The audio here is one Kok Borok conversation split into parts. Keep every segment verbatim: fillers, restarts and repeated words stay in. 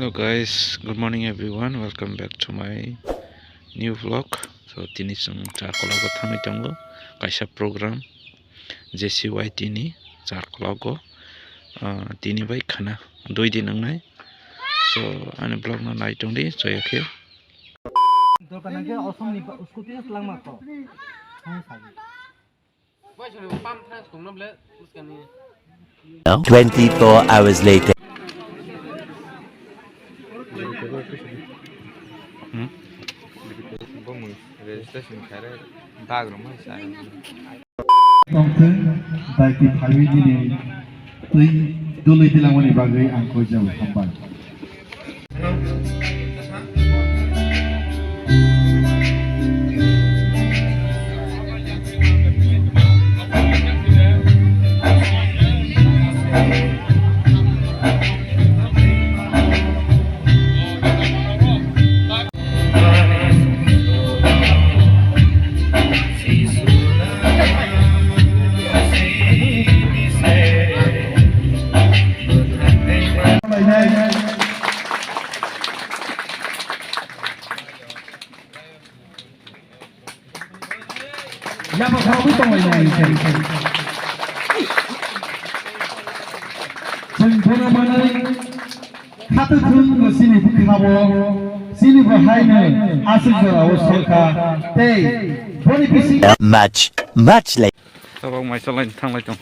Hello guys, good morning everyone. Welcome back to my new vlog. So tini chwng Charkologo thangwi tongo, kaisa program J C Y T ni Charkologo, ah, tini bai khana dui din wngnai. So ani vlog no nai tongdi, joyakhe. दरकार नहीं क्या? असम नहीं, उसको तीस लाख मार तो। हाँ, साहब। Twenty-four hours later. Hmm? Tongthwng, daiti phaiwi nini twi dului dilangmani bagwi ang koijao, hambai. Yaba khoroknwi tonglainai. Chwng bono manwi khatungthung chini bwkhabo, chini bo haino aswk jorao songkha tei boni bising. Much, much later. Tabok maisa line thanglai tong.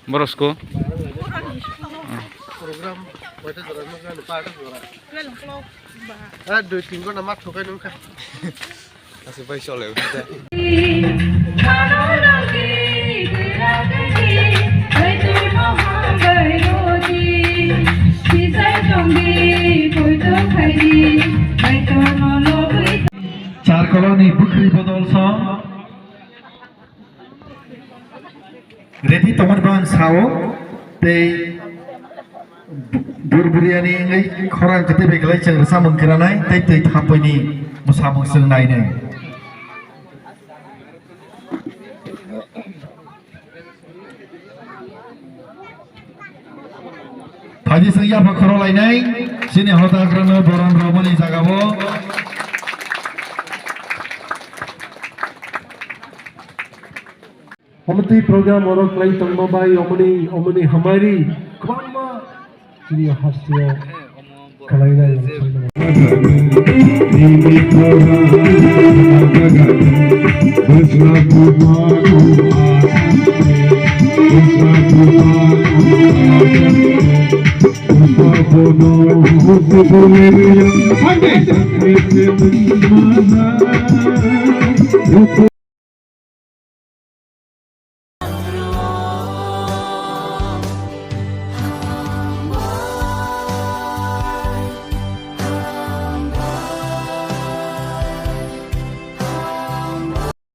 Borok sko? Program, waita jora nukha, nukha, waita jora. Ah, dui tin gona ma thokai nungkha. Aswk bai chole, udah. Charkoloni bwkhri bodol song. Ready tongmani bagwi ang sao, tei bu-, bur buriani wngwi khorang kwtwi bai kwlai chwng rwchapmung kwranai, tei twi thapoini mwsamung chwng nainai. Phaidi chwng yapha khoro lainai, chini hoda hagrano boron romani jagao. Omo twi program oro khlai tongma bai omoni, omoni hamari kwbangma chini hasteo khlainai.